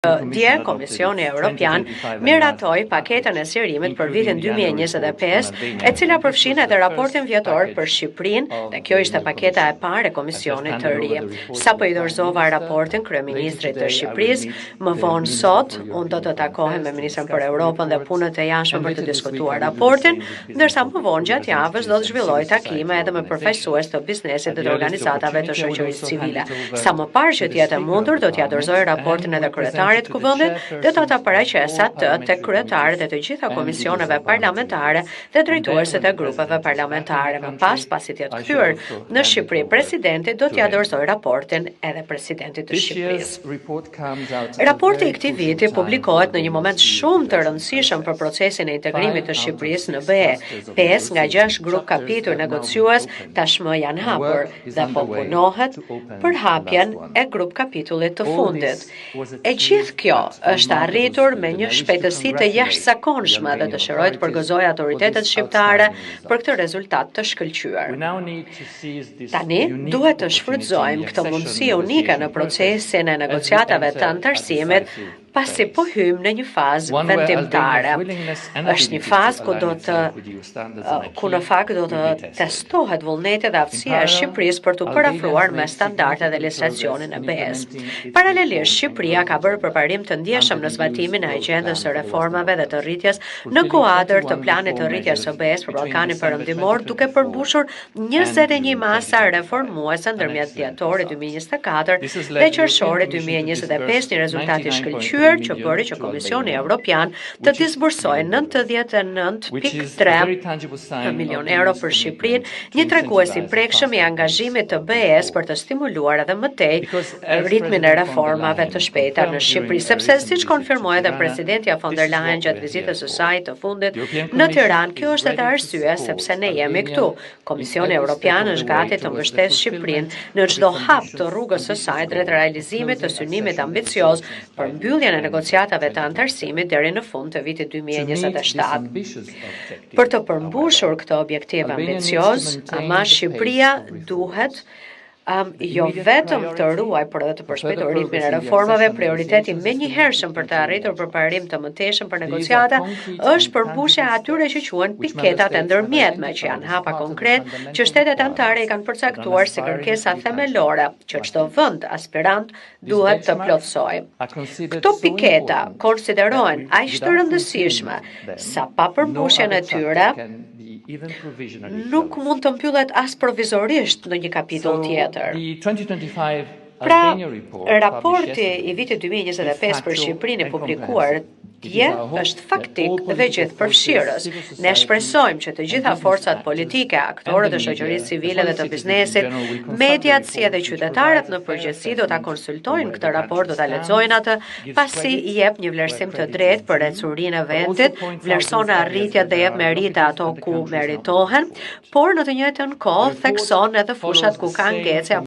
Dje, Komisioni Evropian miratoi paketën e zgjerimit për vitin 2025, e cila përfshin edhe raportin vjetor për Shqipërinë, dhe kjo ishte paketa e parë e Komisionit të ri. Sapo i dorëzova raportin kryeministrit të Shqipërisë, më vonë sot unë do të takohem me ministrin për Europën dhe punët e jashtme për të diskutuar raportin, ndërsa më vonë gjatë javës do të zhvilloj takime edhe me përfaqësues të biznesit dhe të organizatave të shoqërisë civile. Sa më parë që të jetë e mundur, do t'ia dorëzoj raportin edhe kryetarit të Kuvendit dhe do ta paraqes atë tek kryetarët e të gjitha komisioneve parlamentare dhe drejtuesit e grupeve parlamentare. Më pas, pasi të jetë kthyer në Shqipëri, presidenti do t'ia dorëzoj raportin edhe presidentit të Shqipërisë. Raporti i këtij viti publikohet në një moment shumë të rëndësishëm për procesin e integrimit të Shqipërisë në BE. 5 nga 6 grup kapituj negociues tashmë janë hapur dhe po punohet për hapjen e grup kapitullit të fundit. E gjithë kjo është arritur me një shpejtësi të jashtëzakonshme dhe dëshiroj të përgëzoj autoritetet shqiptare për këtë rezultat të shkëlqyer. Tani duhet të shfrytëzojmë këtë mundësi unike në procesin e negociatave të anëtarësimit, pasi po hyjmë në një fazë vendimtare. Është një fazë ku do të ku në fakt do të testohet vullneti dhe aftësia e Shqipërisë për t'u përafruar me standardet dhe legjislacionin e BE-s. Paralelisht, Shqipëria ka bërë përparim të ndjeshëm në zbatimin e agjendës së reformave dhe të rritjes në kuadër të planit të rritjes së BE-s për Ballkanin Perëndimor, duke përmbushur 21 masa reformuese ndërmjet dhjetorit 2024 dhe qershorit 2025, një rezultat i shkëlqyer që bëri që Komisioni Evropian të disbursojë 99.3 milion euro për Shqipërinë, një tregues i prekshëm i angazhimit të BE-s për të stimuluar edhe më tej ritmin e reformave të shpejta në Shqipëri, sepse siç konfirmoi edhe presidentja von der Leyen gjatë vizitës së saj të fundit në Tiranë, kjo është edhe arsyeja sepse ne jemi këtu. Komisioni Evropian është gati të mbështesë Shqipërinë në çdo hap të rrugës së saj drejt realizimit të synimit ambicioz për mbylljen e negociatave të anëtarësimit deri në fund të vitit 2027. Për të përmbushur këtë objektiv ambicioz, ama Shqipëria duhet jo vetëm të ruaj, por edhe të përshpejtojë ritmin e reformave, prioriteti menjëhershëm për të arritur përparim të mëtejshëm për negociata është përmbushja e atyre që quhen piketat e ndërmjetme, që janë hapa konkret që shtetet anëtare i kanë përcaktuar si kërkesa themelore që çdo vend aspirant duhet të plotësojë. Këto piketa konsiderohen aq të rëndësishme sa pa përmbushjen e tyre nuk mund të mbyllet as provizorisht në një kapitull tjetër. Pra, raporti i vitit 2025 për Shqipërinë i publikuar dje është faktik dhe gjithëpërfshirës. Ne shpresojmë që të gjitha forcat politike, aktorët e shoqërisë civile dhe të biznesit, mediat si edhe qytetarët në përgjithësi do ta konsultojnë këtë raport, do ta lexojnë atë, pasi jep një vlerësim të drejtë për ecurinë e vendit, vlerëson arritjet dhe jep merita ato ku meritohen, por në të njëjtën kohë thekson edhe fushat ku ka ngecje.